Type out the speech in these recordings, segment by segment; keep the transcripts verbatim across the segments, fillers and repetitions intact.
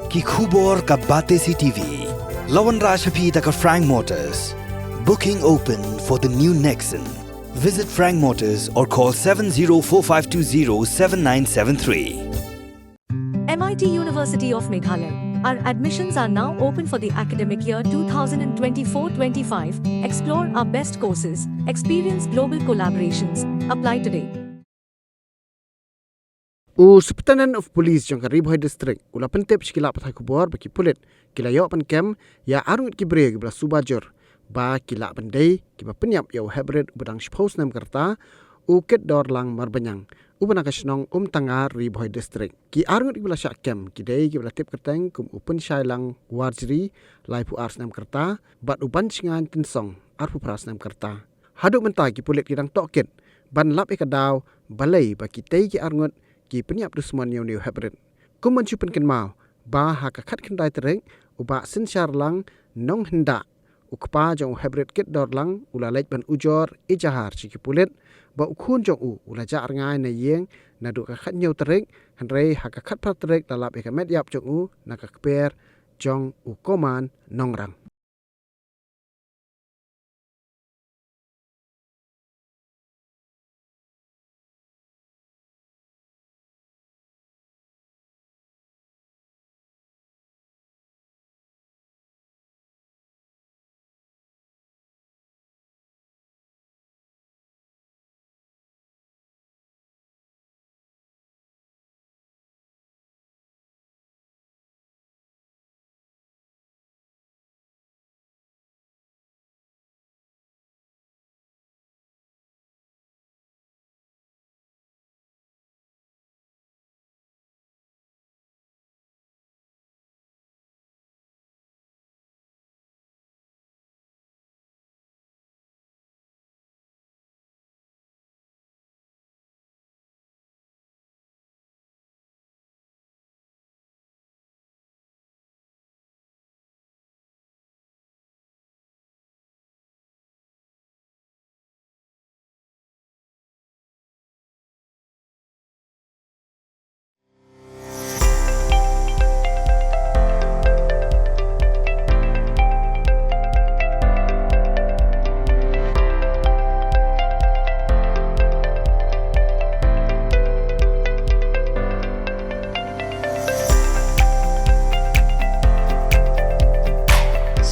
Ki khubor ka Batesi TV. La wanrah sha phi da ka Frank Motors. Booking open for the new Nexon. Visit Frank Motors or call seven zero four five two zero seven nine seven three. M I T University of Meghalaya. Our admissions are now open for the academic year twenty twenty-four twenty-five. Explore our best courses, experience global collaborations. Apply today. U Superintendent of Police jong ka Ri Bhoi District u la pyntip sha ki lad pathai khubor ba ki pulit ki la ïoh ban kem ïa arngut ki briew kiba la suba jur ba ki lah ban dei kiba pynïap ïa u heprit uba dang shiphew snem ka rta, u Kitdorlang Marbaniang, uba na ka shnong Umtangar, Ri Bhoi District. Ki arngut kiba la shah kem ki dei kiba la tip kyrteng kum u Pynshailang Warjri, laiphew ar snem ka rta, bad u Banshngain Tynsong, arphew phra snem ka rta. Haduh mynta ki pulit ki dang tohkit ban lap ïa ka daw balei ba kitei ki arngut ki pynïap dusmon ïa une u heprit. Kum ban shu pynkynmaw ba ha ka khatkhyndai tarik, u Bah Synshar Lang Nonghyndah, u kpa jong u heprit Kitdorlang, u la leit ban ujor ejahar sha ki pulit ba u khun jong u u la jah rngai na ïing naduh ka khathynñiew tarik, hynrei ha ka khatphra tarik la lap ïa ka met ïap jong u na ka kper jong u Koman Nongrang.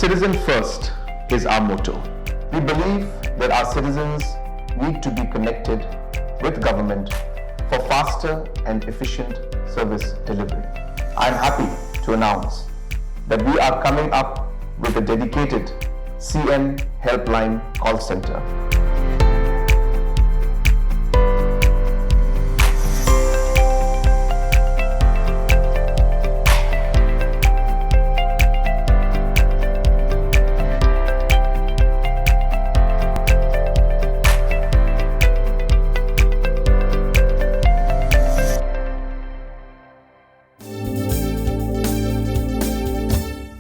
Citizen first is our motto. We believe that our citizens need to be connected with government for faster and efficient service delivery. I am happy to announce that we are coming up with a dedicated C M Helpline call center.